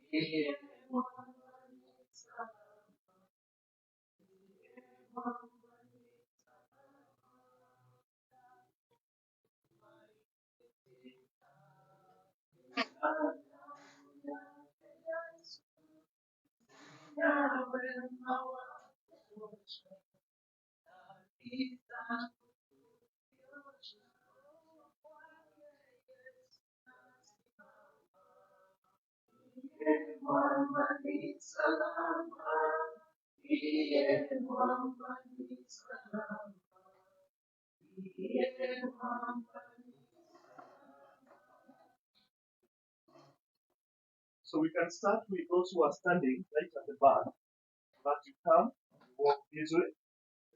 Ndiye mwamba ni salama, ndiye mwamba ni salama. Damu ya Yesu na wema wa kutosha, dhambi zangu kuziosha. Kwake Yesu nasimama. Ndiye mwamba ni salama, ndiye mwamba ni salama, ndiye mwamba ni salama. So we can start with those who are standing right at the back. That you come, you walk this way,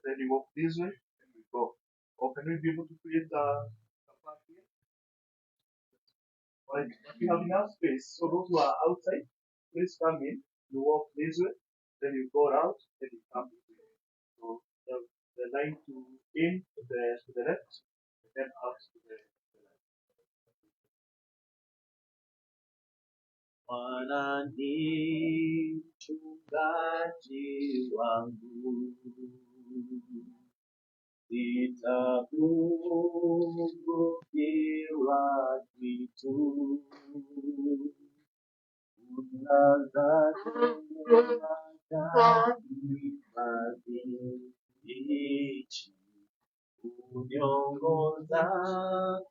then you walk this way, and we go. Or can we be able to create a path here? Right. But we have enough space. So those who are outside, please come in. You walk this way, then you go out, then you come this way. So the line to in to the left, and then out to the right. Bwana ni mchungaji wangu, sitapungukiwa kitu. Unilaza kwenye majani mabichi, uniongoza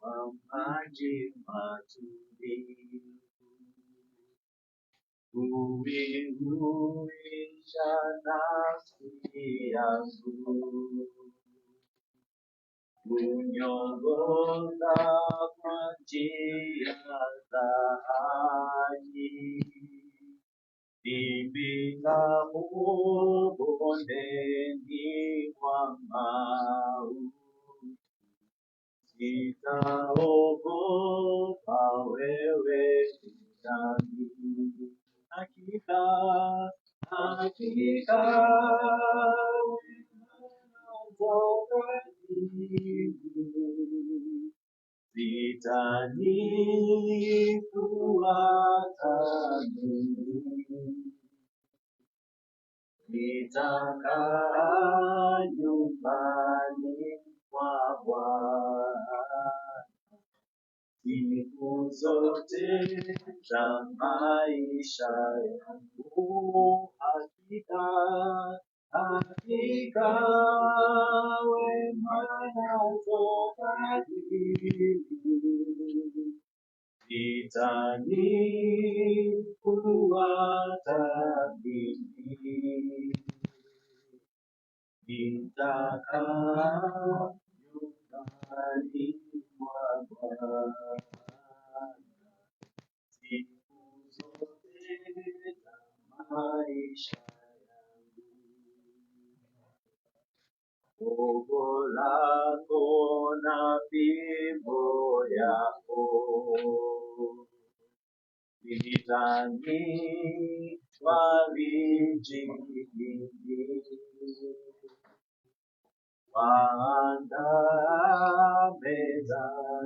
kwa maji matulivu. Huihuisha nafsi yangu, huniongoza kwa njia za haki. Nipitapo bondeni mwa mauti, sitaogopa wewe u nami. Hakika, hakika wema fadhili zitanifuata mimi. Nitakaa nyumbani mwa Bwana siku zote za maisha yangu. Hakika, hakika wema nazo fadhili zitanifuata mimi. Nitakaa nyumbani mwa Bwana siku zote za maisha yangu. Gogo lako na fimbo yako vitanifariji mimi. Waandaa meza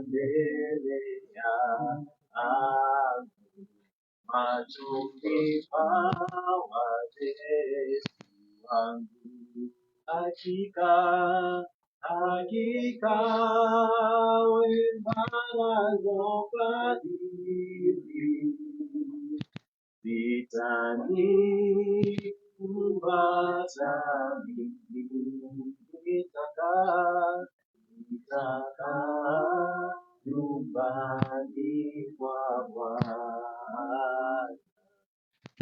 mbele yangu machoni pa watesi wangu. Hakika, hakika wema nazo fadhili zitanifuata mimi. Nitakaa, nitakaa nyumbani mwa Bwana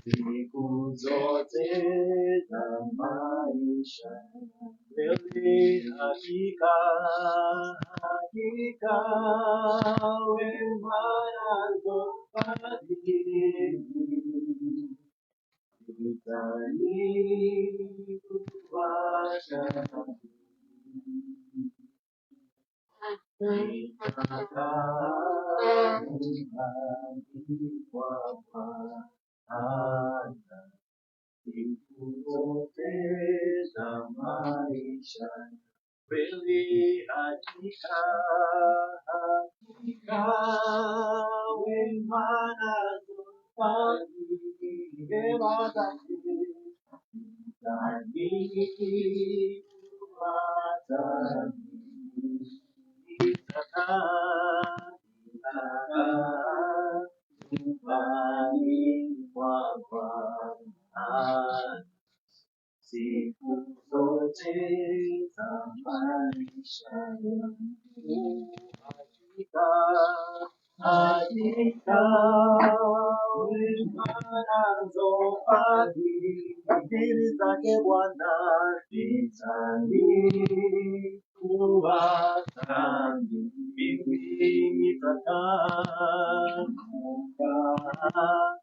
siku zote za maisha. Kweli hakika, hakika wema nazo fadhili zitanifuata nitakaa nyumbani mwa Bwana siku zote za maisha. Kweli hakika, hakika wema nazo fadhili Rehema zake zitanifuata mimi. Nitakaa, nitakaa nyumbani mwa Bwana siku zote za maisha yangu. Hakika, hakika, wema nazo fadhili zake Bwana zitanifuata mimi, nitakaa, nitakaa